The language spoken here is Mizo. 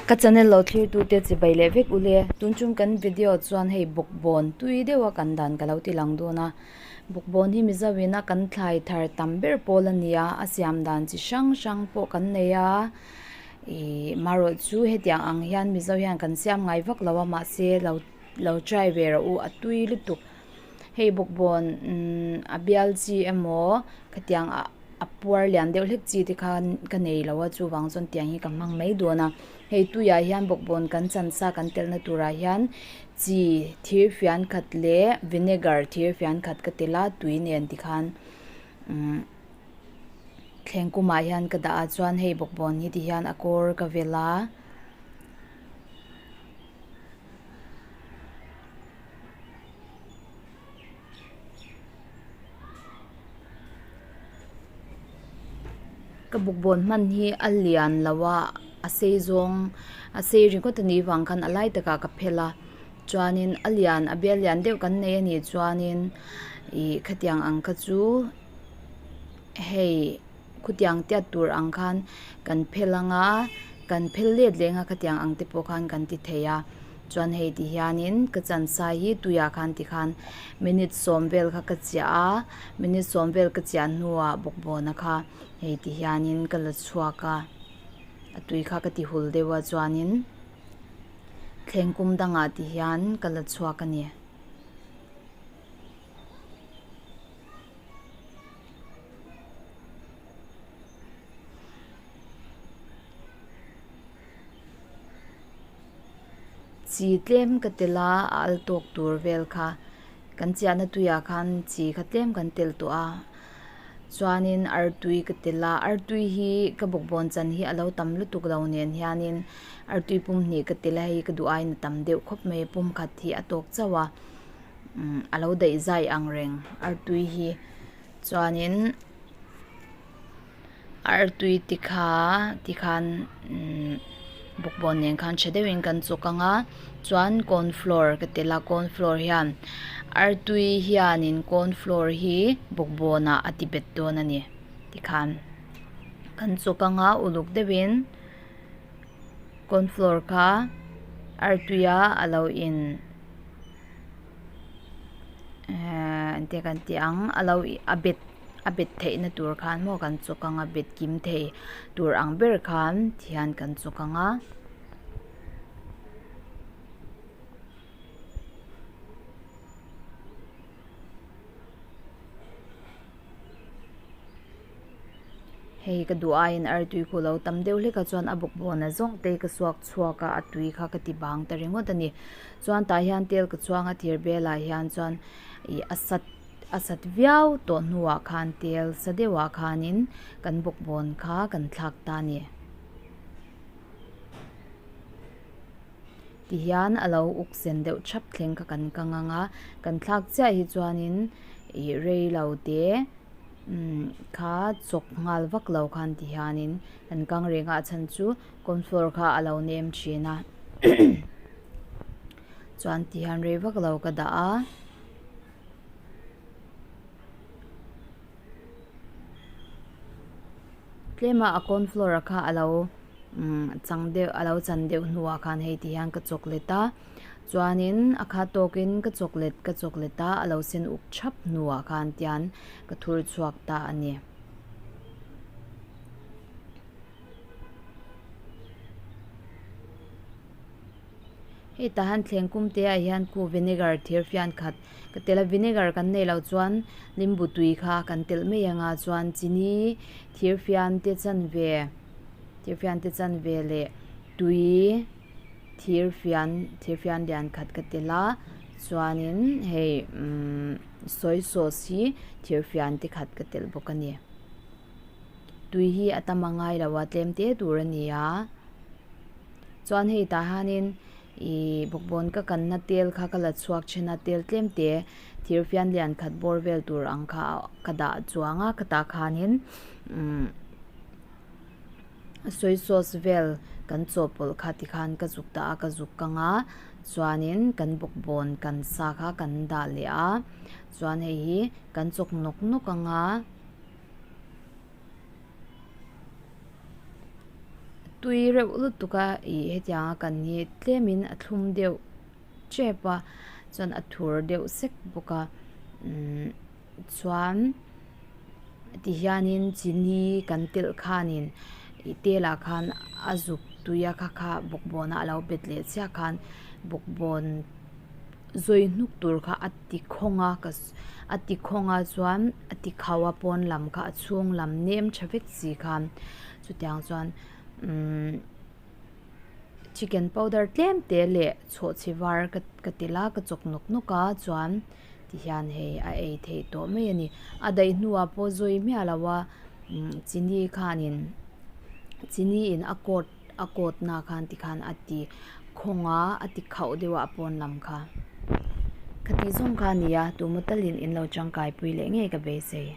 Ka channel lo thlir tu te chibai leh vek ule. Tun chung kan video chuan hei bawkbawn tui deuha kan dan ka lo ti lang dawn a. Bawkbawn hi Mizo ina kan thlai thar tam ber pawl a ni a, a siam dan chi hrang hrang pawh kan nei a. Ihh marawh chu hetiang ang hian Mizo hian kan siam ngai vak lo a mahse lo lo try ve rawh u a tui lutuk. Hei bawkbawn umm a bial chi emaw khatiang ah. a puar lian deuh hlek chi te khan ka nei lo a chuvang chuan tiang hi ka hmang mai dawn a hei tuiah hian bawkbawn kan chan sa kan telna turah hian chi thir fian khat leh vinegar thir fian khat ka tel a tui nen tikhan umm thleng kumah hian ka dah a chuan hei bawkbawn hi tihian a kawr ka vel a. Ka bawkbawn hman hi a lian lo a a sei zawng a sei ringawt a nih vang khan a lai takah ka phel a chuanin a lian a bial lian deuh kan nei a nih chuanin ih khatiang ang kha chu hei khutiang tiat tur ang khan kan phel anga kan phel let leh anga khatiang ang te pawh khan kan ti thei a. Chuan hei ti hianin ka chansai hi tuiah khan tikhan minute sawm vel kha ka chiah a minute sawm vel ka chiah hnuah bawkbawna kha hei ti hianin ka la chhuak a a tui kha ka ti hul deuh a chuanin thleng kum dangah ti hian ka la chhuak a ni. Chi tlem ka tel a a al tawk tur vel kha kan chiahna tuiah khan chi kha tlem kan tel tawh a chuanin artui ka tel a artui hi ka bawkbawn chan hi a lo tam lutuk lo nen hianin artui pum hnih ka tel a hei ka duh aiin a tam deuh khawp mai pum khat hi a tawk chauh a umm a lo daih zai ang reng artui hi chuanin. Artui te kha tikhan umm bawkbawn nen khan tha deuhin kan chawk ang a chuan corn flour ka tel a corn flour hian artui hianin corn flour hi bawkbawn ah a ti bet dawn a ni tikhan kan chawk ang a uluk deuhin corn flour kha artui a alo in ehh engtia kan tih ang a lo a bet a bet theih na tur khan maw kan chawk ang a bet kim thei tur ang ber khan tihian kan chawk ang a. Hei ka duh aiin artui khu lo tam deuh hlek a chuan a bawkbawn a zawng te ka suak chhuak a a tui kha ka ti bang ta ringawt a ni chuan tah hian tel ka chuang a thir belah hian chuan ih a sat a sat viau tawh hnuah khan tel sa deuhah khanin kan bawkbawn kha kan thlak ta a ni. Tihian a lo uk sen deuh thap thleng kha kan kang ang a kan thlak chiah hi chuanin ih rei lo te umm kha chawk nghal vak lo khan ti hianin kan kang reng a a chhan chu corn flour kha a lo nem thin a chuan ti hian rei vak lo ka dah a. Tlema a corn flour a kha a lo umm chang deuh a lo chan deuh hnuah khan hei ti hian ka chawk let a chuanin a khat tawkin ka chawk let ka chawk let a a lo sen uk thap hnuah khan tian ka thur chhuak ta a ni. Hei tah hian thleng kum te ah hian khu vinegar thir fian khat ka tel a vinegar kan neih loh chuan limbu tui kha kan telh mai ang a chuan chini thir fian te chanve thir fian te chanve leh tui thir fian thir fian lian khat ka tel a chuanin hei umm soy sauce hi thir fian te khat ka telh bawk a ni tui hi a tam a ngai lo a tlem te tur a ni a. Chuan hei tah hianin ihh bawkbawn ka kanna tel kha ka la chhuak then a tel tlem te thir fian lian khat bawr vel tur ang kha ka dah chuang a ka tah khanin umm soy sauce vel kan chawhpawlh kha tikhan ka zuk dah a ka zuk kang a chuanin kan bawkbawn kan sa kha kan dah leh a chuan hei hi kan chawk nawk nawk ang a. tui reuh lutuk a ih hetiang a kan hi tlemin a thlum deuh tep a chuan a thur deuh sek bawk a umm chuan ti hianin chini kan telh khanin ih tel ah khan a zuk tui a kha kha bawkbawn ah alo bet leh chiah khan bawkbawn zawi hnuk tur kha a ti khawng a ka a ti khawng a chuan a ti khauh a pawn lam kha a chhung lam nem tha vek si khan chutiang chuan umm chicken powder tlem te leh chhawhchhi var ka ka telh a ka chawk nawk nawk a chuan ti hian hei a ei theih tawh mai a ni a daih hnuah pawh zawi miah lo a umm chini khanin chini in a coat a coat na khan tikhan a ti khawng a a ti khauh deuh a a pawn lam kha ka tih zawng kha a ni a tuma talin in lo tangkai pui leh ngei ka beisei.